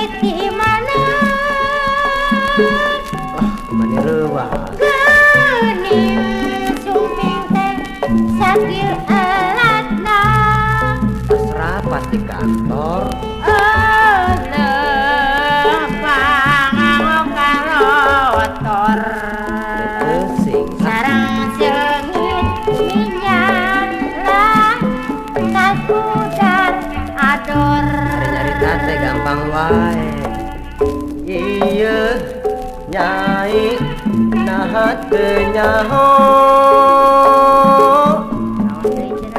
duit di mana? Ah, mani reuas. Geuning sumping teh sakil elatna. Pas rapat di kantor. Euleuh panganggo karotor. Sing sareng seungit minyak lah tas ador. Nyarita teh gampang wae. Ieu nyai naha teu nyaho.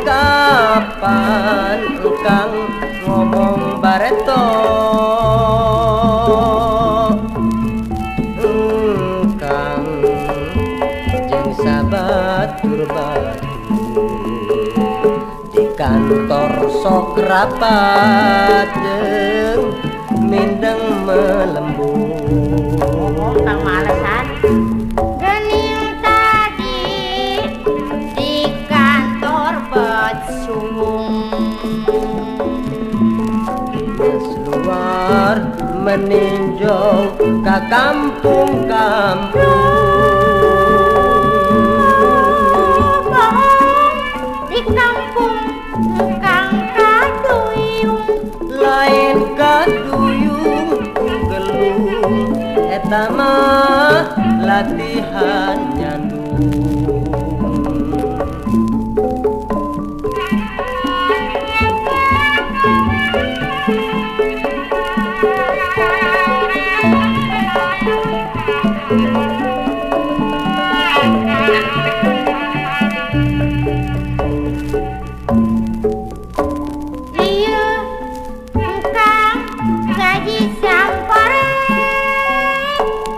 Kapan engkang ngomong bareto? Engkang jeung sabatur-batur di kantor sok rapat jeung mindeng melembur. Ngomong kang malesan. Geuning tadi di kantor bet suwung. Geus luar meninjau ka kampung-kampung. Bohong di kampung kang kaduyung. Lain kaduyung gelung eta mah latihan nyandung. Ieu engkang gaji sampare.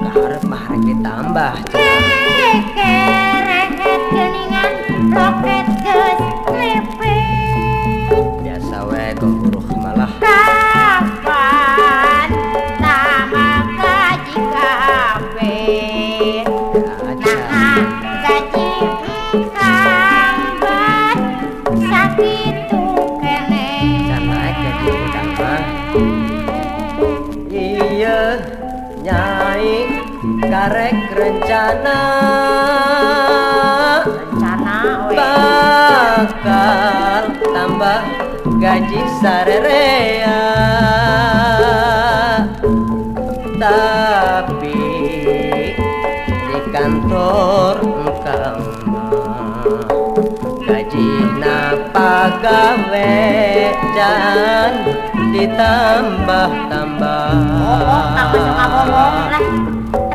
Kaharep mah rek ditambah cenah. Kerehet geuningan roket geus lepet. Biasa we geguruh malah. Kapan tambah gaji kabeh? Naha gaji engkang bet sakitu keneh. Can naik gaji engkang mah. Ieu nyai karek rencana. Rencana we. Bakal tambah gaji sarerea. Tapi di kantor engkang mah gajina pagawe can ditambah-tambah. Bohong kang mah suka bohong lah.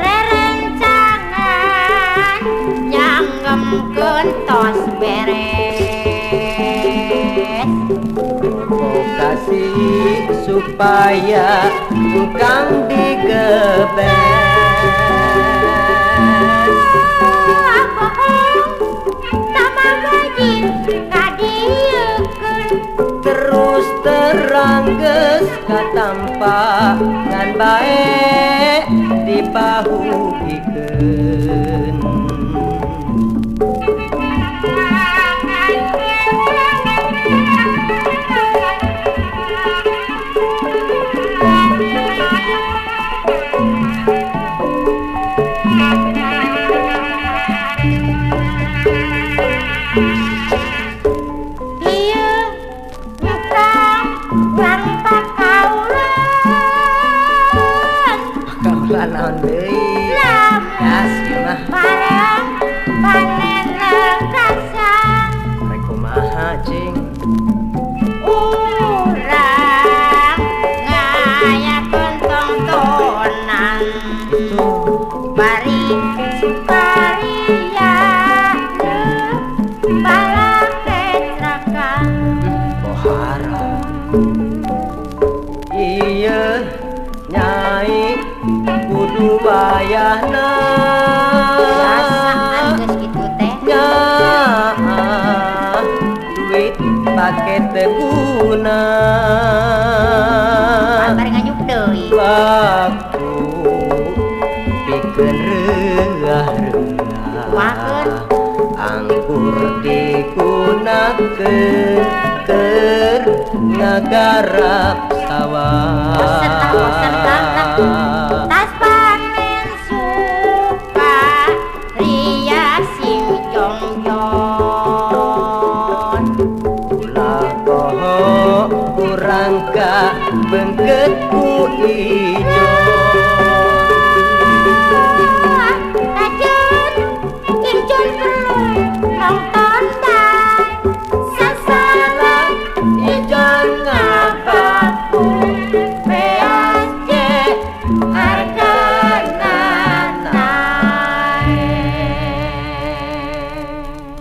Rerencangan nyanggemkeun tos beres. Provokasi supaya engkang digebes. Bohong tambah gaji ngadieukeun. Terus terang geus katampa ngan bae dipahugikeun. Ieu engkang urang pakaulan. Pakaulan naon deui? Lamun Gas ieu mah. bareng panen lengkasan. Rek kumaha cing? Urang ngayakeun tongtonan. Itu Bari sukaria balakecrakan. Pohara. Ieu nyai kudu wayahna. Biasaan geus kitu teh. Nyaah duit pake teu guna. Pan bari nganyuk deui. Waktu pikeun reuah-reuah. Kumakeun? Anggur digunakeun keur ngagarap sawah. Bosen lah bosen.